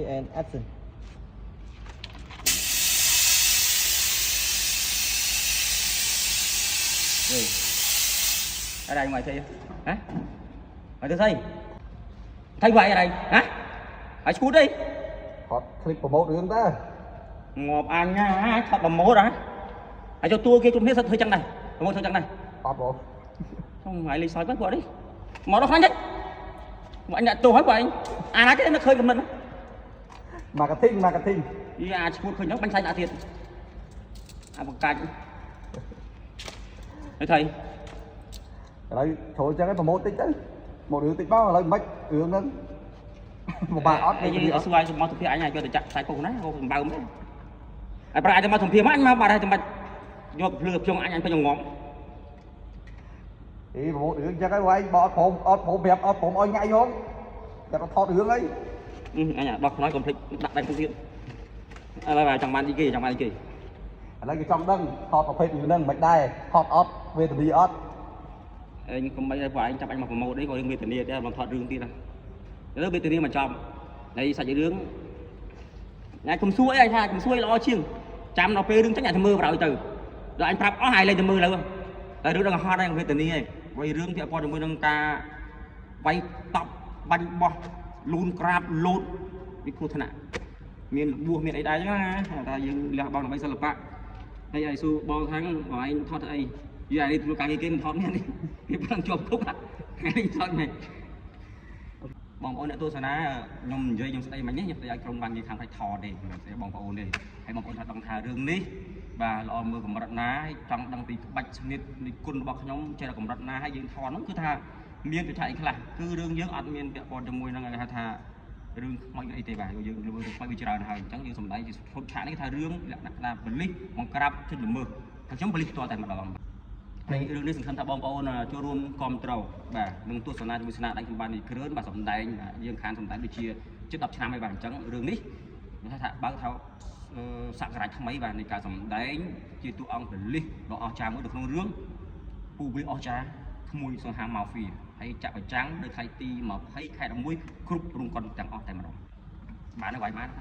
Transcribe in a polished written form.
And action. Gì? Ở đây ngoài thi hả? Mày tôi thấy. Thấy vậy ở đây hả? Mày cút đi. ថតคลิปប្រម៉ូទរឿងតើ Ngọp anh nha, thật là mố đó. Mày cho tua kia chung hết sao thôi chẳng này. Mày thôi chẳng này. អត់បង Không mày lấy sói bắt vợ đi. Mà nó khoan đấy. Mà anh đã tôi hỏi của anh. À nói cái nó khơi cầm mình. marketing marketing Đi à cút khơi nhóc bánh xanh đã thiệt. À một cạnh. Đấy thầy. ឥឡូវចូលចឹងឯងប្រម៉ូទតិចទៅមករឿងតិចមកឥឡូវមិនរឿងហ្នឹង ពិបាកអត់ អីយើងស្វាយមកទៅភៀអញឲ្យយកទៅចាក់ខ្សែពុកណាក៏សម្បើមដែរហើយប្រាក់ឲ្យទៅមកសម្ភារមកអញមកបាត់ហើយចាំបាច់យកភ្លឺភ្យងអញអញពេញងំ អីប្រម៉ូទរឿងចឹងឯងវ៉ៃបើអត់ព្រមអត់ព្រមប្រាប់អត់ព្រមឲ្យថ្ងៃហងតែថតរឿងអី អញដោះខ្នើយកុំភ្លេចដាក់ដៃពុកទៀតឥឡូវចង់បានអីគេចង់បានអីគេ ឥឡូវគេចង់ដឹងថតប្រភេទរឿងហ្នឹងមិនដែរថតអត់វេទនាអត់ អញកុំបីឲ្យពួកឯងចាប់អញមកប្រម៉ូទអីក៏រឿងវេទនាដែរមកថតរឿងទៀតណាទៅវេទនាមកចំហើយសាច់រឿងញ៉ាគុំសួរអីអញថាគុំសួរល្អជាងចាំដល់ពេលរឿងចឹងញ៉ាទៅមើលប្រហើយទៅដល់អញប្រាប់អស់ហើយលេងទៅមើលទៅតែរឿងដល់ហត់ហើយវេទនាឯងវាយរឿងពាក់ព័ន្ធជាមួយនឹងការវាយតប់បាញ់បោះលូនក្រាបលូតវាគ្រោះថ្នាក់មានរបួសមានអីដែរចឹងណាតែយើងលះបង់ដើម្បីសិល្បៈហើយឲ្យសួរបងថាងបងឯងថតអីយីអានេះធ្វើការងារគេមិនថតនេះនេះគេប្រឹងជាប់គុកថ្ងៃនេះថតមែនបងប្អូនអ្នកទស្សនាខ្ញុំនិយាយខ្ញុំស្ដីមិញនេះខ្ញុំស្ដីឲ្យក្រុមបាននិយាយខាងផ្នែកថតទេមិនស្ដីបងប្អូនទេហើយបងប្អូនថាដឹងថារឿងនេះបាទល្អមើលកម្រិតណាហើយចង់ដឹងពីក្បាច់ស្នៀតនៃគុណរបស់ខ្ញុំចេះតែកម្រិតណាហើយយើងថតហ្នឹងគឺថាមានវិធីអីខ្លះគឺរឿងយើងអត់មានពាក់ព័ន្ធជាមួយនឹងគេហៅថា រឿងខ្មោចអីទេបាទយើងរឿងខ្មោចវាច្រើនហើយអញ្ចឹងយើងសំដែងជាឈុតឆាកនេះគេថារឿងលក្ខណៈថាបលិសបង្ក្រាបជនល្មើសហើយខ្ញុំបលិសផ្ទាល់តែម្ដងហើយរឿងនេះសង្ឃឹមថាបងប្អូនចូលរួមគាំទ្របាទនឹងទស្សនាជាមួយស្នាដៃខ្ញុំបាននេះគ្រឿនបាទសំដែងយើងខានសំដែងដូចជាជិត10ឆ្នាំហើយបាទអញ្ចឹងរឿងនេះខ្ញុំថាបើកថាសក្តារថ្មីបាទនៃការសំដែងជាតួអង្គបលិសដ៏អស្ចារ្យមួយនៅក្នុងរឿងពូវីអស្ចារ្យក្មួយសង្ហាម៉ាហ្វៀហើយចាក់ប្រចាំងនៅថ្ងៃទី20ខែ11គ្រប់រោងកុនទាំងអស់តែម្ដងបានហើយវាយបាន។